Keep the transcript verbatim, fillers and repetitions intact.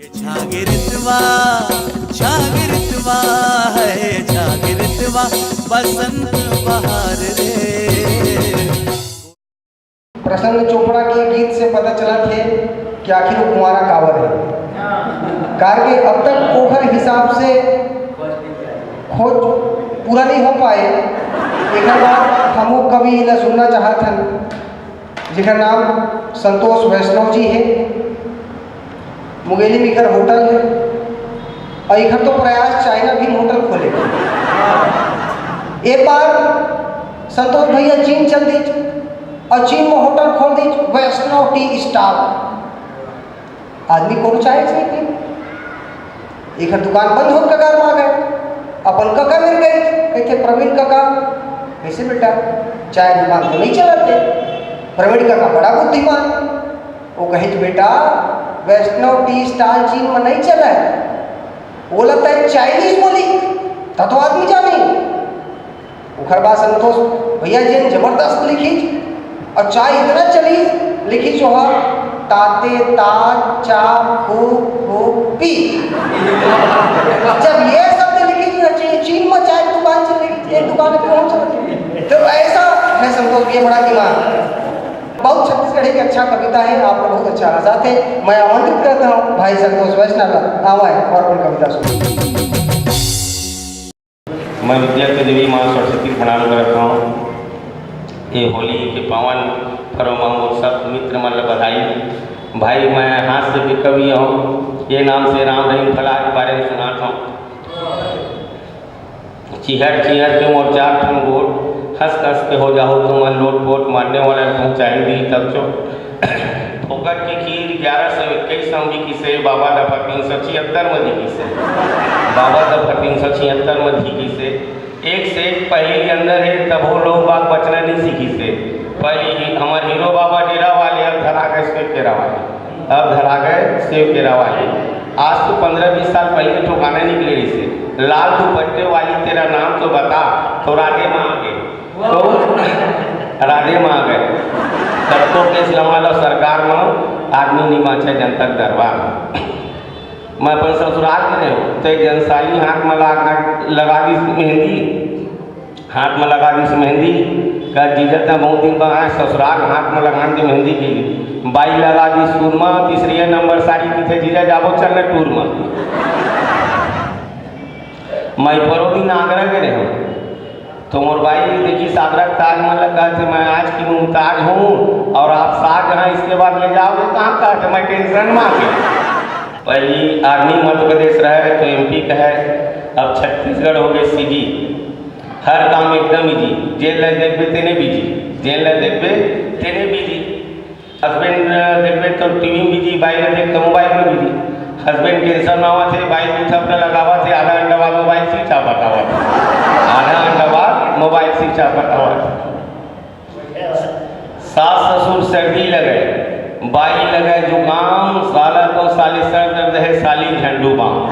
छागिरतवा, छागिरतवा है, छागिरतवा बसंत बहार रे। प्रसन्न चोपड़ा के गीत से पता चलत हे कि आखिर वो कुंवारा काबर हे। कारण के अब तक ओखर हिसाब से खोज पूरा नहीं हो पाए। एकर बाद हमू कवि ला सुनना चाहत हन, जेकर नाम संतोष वैष्णव जी हे। मुंगेली में एकर होटल हे और एकर तो प्रयास चाइना भीम होटल खोले। एक बार संतोष भैया चीन चल दीच और चीन में होटल खोल दीच, वैष्णव टी स्टॉल। आदमी कोनो चाय चाहिए थी, एकर दुकान बंद होत कगार में आ गए। अपन कका मेर गए, कहते, "प्रवीण कका, कैसे बेटा, चाय दुकान तो नहीं चलाते?" प्रवीण कका बड़ा बुद्धिमान, वो कहे कि, "बेटा, वैष्णव टी स्टॉल चीन में नहीं चला है, वो लगता है चाइनीज बोली, तब तो आदमी जाने।" ओकर बाद संतोष भैया जी जबरदस्त लिखिस और चाय इतना चली, लिखिस जो है, "ताते ता चा फू फू पी।" जब ये शब्द लिखिस ना, ची-, चीन में चाय की दुकान चल रही, एक दुकान पे पहुंच रही। तो ऐसा है संतोष भैया, बड़ा दिमाग। बहुत छत्तीसगढ़ी की अच्छा कविता है, आपको बहुत अच्छा आजाद है। मैं आमंत्रित करता हूँ भाई संतोष वैष्णव, आवाए और अपन कविता सुनो। मैं विद्या के देवी माँ सरस्वती के प्रणाम करत हूँ। ये होली के पावन पर्व में मोर सब मित्र मन ला बधाई। भाई, मैं हास्य के कवि हूँ, ये नाम से राम रहीम फलाह के बारे में सुनात हूँ। चिहर चिहर के मोर चार ठन गोठ, हंस हंस के हो जाहू तुमन लोट पोट, मारने वाला पहुंचाई दी तब चोट। फोकट के खीर ग्यारह सौ इक्कीस में बिकिसे, बाबा दफा तीन सौ छिहत्तर में बिकिसे, बाबा दफा तीन सौ छिहत्तर में बिकिसे। एक से एक पहली के अंदर है, तब वो लोग बाग बचना नहीं सीखिसे। पहली ही हमारे हीरो बाबा डेरा वाले, अब धरा गए सेव केरा वाले, अब धरा गए सेव केरा वाले। आज तो पंद्रह बीस साल पहले ठोकाने निकले रहिसे, "लाल दुपट्टे वाली तेरा नाम तो बता, तो राधे माँ आगे।" तो राधे माँ आ गए। तब तो केस लमा लो सरकार में, आदमी नहीं बाँचे जनता के दरबार में। मैं अपन ससुराल में रहे हूँ, तो एक जन साली हाथ में लगा, लगा दी मेहंदी, हाथ में लगा दी मेहंदी, कहा, "जीजा, तैं बहुत दिन बाद आए ससुराल, हाथ में लगा दी मेहंदी की।" बाई लगा दी सुरमा, तीसरे नंबर साड़ी की थे, "जीजा, जाबो चलने टूर में।" मैं परो दिन आगरा के रहे हूँ, तो मोर बाई देखिस आगरा के ताजमहल, कहा थे, "मैं आज की मुमताज हूँ और आप साज हैं, इसके बाद ले जाओगे कहाँ?" कहा थे, "मैं टेंशन में आ गया।" पहली आर्मी मध्य प्रदेश रहे तो एमपी कहे, अब छत्तीसगढ़ हो गए सीजी। हर काम एकदम इजी, जेन ला देखबे तेने बिजी, जेन ला देखबे तेने बिजी। हस्बैंड देखबे तो टीवी में बिजी, बाई ला देख तो मोबाइल में बिजी। हस्बैंड टेंशन में आवत हे, बाई दू थपड़ा लगावत हे, आधा घंटा बाद मोबाइल स्विच ऑफ बतावत हे, आधा घंटा बाद मोबाइल स्विच ऑफ बतावत हे। सास ससुर सर्दी लगे, बाई लगे जुकाम, साला तो साले सर दर्द है, साली झंडू बाम।